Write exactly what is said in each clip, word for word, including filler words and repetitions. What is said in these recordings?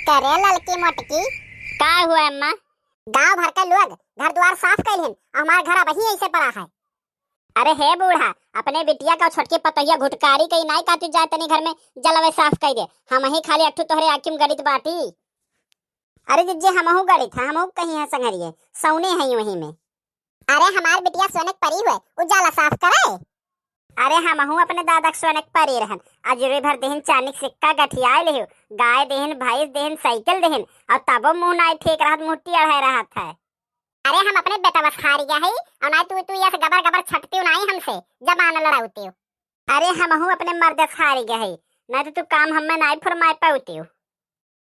करे ललकी मोटकी। का हुआ अम्मा? गांव भर के लोग घर द्वार साफ कइल हिन, हमार घर अबही ऐसे पड़ा है। अरे हे बूढ़ा, अपने बिटिया का छोटकी पतोहिया घुटकारी कई नाई का तू जाए तनी घर में जलवे साफ कइ दे। हमही खाली अठू तोहरे आँखी में गड़ित बाटी। अरे जिज्जी, हमहू गड़ित है, हमहू कहीं है संघरिये, सौने हैं वहीं में। अरे हमार बिटिया सोने के परी हुए, उ जाला साफ करे। अरे हमहू अपने दादा के सोने के परी रहन, अजूरी भर देहिन चांदी के सिक्का गठियाए लिहु, गाय देहिन, भैंस देहिन, साइकिल देहिन, और तबो मुंह नाई ठीक रहत, मुट्ठी अढ़ाए रहत है। अरे हम अपने बेटा बस हारी गया है, और नाई तू, तू यस गबर गबर छटती नाई हमसे, जबान लड़ाउती। अरे हमहू अपने मर्द से हारी गया है, नाई तो तू काम हमें नाई फुरमाए पाउती।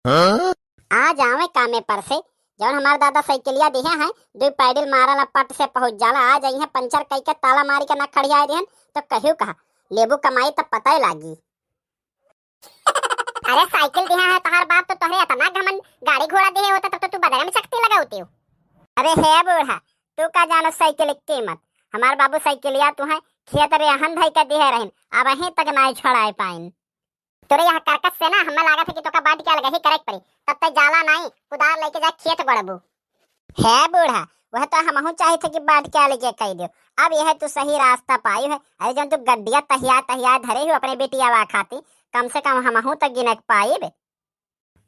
हाँ? आ जावे कामे पर से, जौन हमार दादा साइकिलिया दिहे हैं, दुई पैडिल मारला पट से पहुँच जाला, आ जाइहे पंचर कई के ताला मारी के ना खड़ियाए दिहन, तो कहियो कहा, लेबू कमाई तब पता ही लागी। अरे साइकिल दिहा है तोहार बाप तो तोहरे इतना घमंड, गाड़ी घोड़ा दिहे होता तब तो तू बदरे में चकती लगाउती हो। अरे हे बूढ़ा, तू का जानो साइकिल की कीमत? हमार बाबू साइकिलिया तू है खेत रेहन धई के दिहे रहिन, अब अहीं तक नाई छोड़ाए पाइन। तोरे यहाँ करकस से ना हमें लागत है कि तोका बांट के अलग ही करे के पड़ी, तब तक जाला नाई कुदार लेके जा खेत गड़बू। हे बूढ़ा, वह तो हमहू चाहित है कि बांट के अलगे कह दो। अब यह तू सही रास्ता पाई है। अरे जौन तू गड्डिया तहिया तहिया धरे हो अपने बिटियावा खाती, कम से कम हमहू तो गिनक पाइब।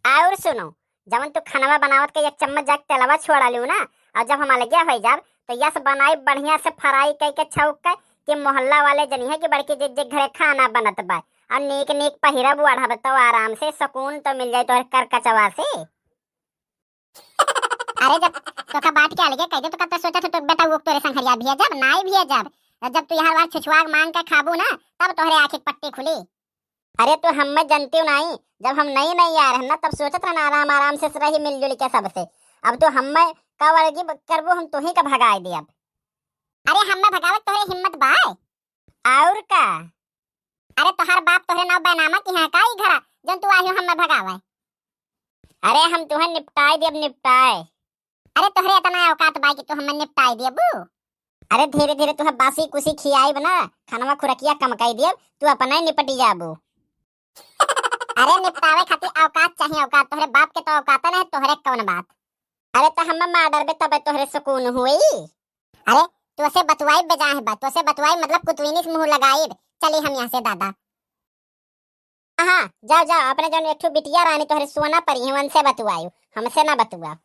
और सुनो, जवन तू खनवा बनावत के एक चम्मच जाके तेलवा छोड़ा लियो ना, और जब हम अलगे हो जाब तो यस बनाई बढ़िया से फ्राई कई के छौक के कि मोहल्ला वाले जनी है कि बड़की जिज्जी के घरे खाना बनत बा, और नीक नीक पहिरब ओढ़ब तो आराम से सुकून तो मिल जाए तोहरे करकचवा से। अरे जब तोका बांट के अलगे कह दे तो कब तक सोचत हो तो बेटा वो तोरे संघरिया भी है जब नाई भी है जब, जब तू यहाँ बार छुछुआ मांग के खाबू ना तब तोहरे आँखी के पट्टी खुली। अरे तू हमें जनती नाई, जब हम नई नई आ रहन ना तब सोचत रहन आराम आराम से रही मिलजुल के सबसे। अब तू हमें का वर्गी करबू, हम तुही का भगाए दे अब। अरे हमें भगावत तोहरे हिम्मत बा? और का? अरे तोहर बाप तोहरे नाव बैनामा की है का ई घरा जौन तू आही हमें भगावे? अरे हम तुहे निपटाए देब निपटाए। अरे तोहरे इतना औकात बा कि तू हमें निपटाए देबू? अरे धीरे धीरे तुहे बासी कुसी खियाइब ना, खनवा खुरकिया कम कई देब, तू अपना ही निपटी जाबू। अरे निपटावे खातिर औकात चाहिए औकात, तोहरे बाप के तो औकात नहीं, तोहरे कौन बात। अरे तो हमें मार डरबे तबे तोहरे सुकून हुई। अरे तोसे बतुआई बेजाए बा, तोसे बतुआई मतलब कुतुइनी से मुंह लगाई। चली हम यहाँ से दादा। हाँ, जाओ, जाओ, अपने जौन एक ठो बिटिया रानी तोहरे सोना परी है, उनसे बतुआयो, हमसे ना बतुआ।